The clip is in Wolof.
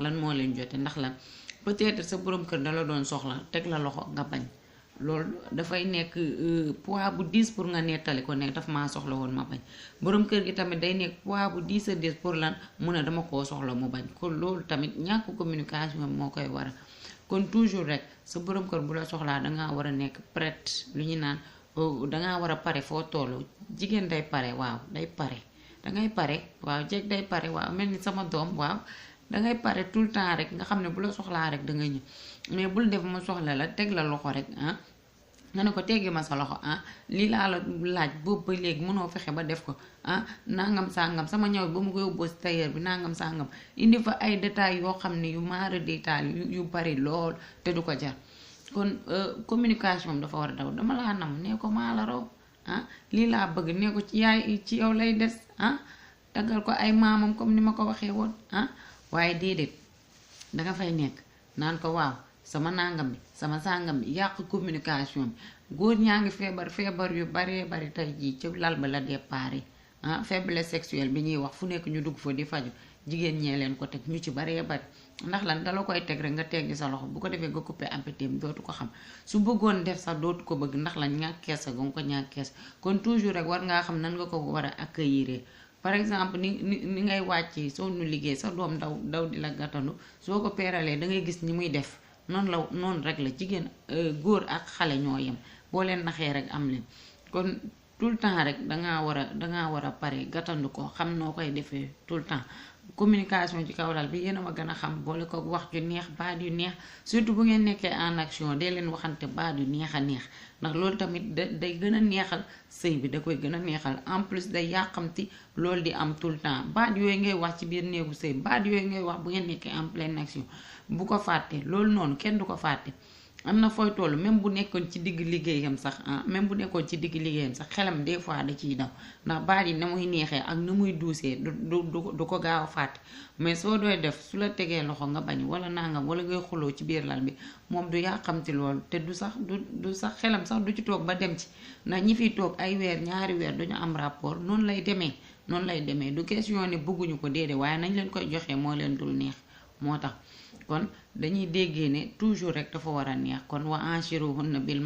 lan moo leen jote ndax lan peut-être sa borom kër dala doon soxla teg la loxo nga bañ loolu dafay nekk poids bu diis pour nga nettali ko ne daf maa soxla woon ma bañ borom kër gi tamit day nekk poids bu diis a diis pour lan mu ne dama koo soxla mu bañ kon loolu tamit ñàkk communication moo koy waral kon toujours rek sa borom kër bu la soxlaa dangaa war a nekk prête lu ñu naan dangaa war a pare foo tollu jigéen day pare waaw day pare dangay pare waaw jeeg day pare waaw mel ni sama doom waaw dangay pare tout le temps rek nga xam ne bu la soxlaa rek dangay ñëw mais bul def ma soxla la teg la loxo rek ah nga ne ko teggi ma sa loxo ah lii laa la laaj boobu ba léegi mënoo fexe ba def ko ah nangam sangam sama ñaw ba mu ko yóbboo si tailleur bi nangam sangam indi fa ay détails yoo xam ne yu maara détails yu bari lool te du ko jar kon communication dafa war a daw dama laa nam nee ko maa la raw ah lii laa bëgg nee ko ci yaay ci yow lay des ah taggal ko ay maamam comme ni ma ko waxee woon ah waaye déedéet danga fay nekk naan ko waaw sama nangam bi sama sangam bi yàq communication bi góor ñaa ngi feebar yu baree bari tey jii ci lal ba la déparé ah faiblesse sexuelle bi ñuy wax fu nekk ñu dugg fa di faju jigéen ñee leen ko teg ñu ci baree bari ndax lan dala koy teg rek nga teggi sa loxo bu ko defee nga coupé appétit dootu ko xam su bëggoon def sax dootu ko bëgg ndax lan ñàkk keesa ga nga ko ñàkk kees kon toujours rek war ngaa xam nan nga ko war a accueillir par exemple ni ngay wàcc soo nu liggéey sa doom daw di la gàttandu soo ko peeralee da ngay gis ni muy def noonu rek la jigéen góor ak xale ñoo yem boo leen naxee rek am leen kon tout le temps rek dangaa war a pare gàttandu ko xam noo koy defee tout le temps communication ci kaw lal bi yéen a ma gën a xam boole ko wax ju neex baat yu neex surtout bu ngeen nekkee en action dee leen waxante baat yu neex a neex ndax loolu tamit day gën a neexal sëy bi da koy gën a neexal en plus day yàqamti loolu di am tout le temps baat yooyu ngay wax ci biir néegu sëy baat yooyu ngay wax bu ngeen nekkee en pleine action bu ko fàtte loolu noonu kenn du ko fàtte am na fooy toll même bu nekkoon ci digg liggéeyam sax même bu nekkoon ci digg liggéeyam sax xelam des fois da ciy daw ndax baat yi na muy neexee ak na muy duusee du ko gaaw a fàtte mais soo doy def su la tegee loxo nga bañ wala nangam wala ngay xuloo ci biir lal bi moom du yàqamti loolu te du sax xelam sax du ci toog ba dem ci ndax ñi fiy toog ay weer ñaari weer duñu am rapport noonu lay demee du question ne bëgguñu ko déedéet waaye nañ leen koy joxee moo leen dul neex moo tax kon dañuy déggee ne toujours rek dafa war a neex kon wa anshiruhunna bil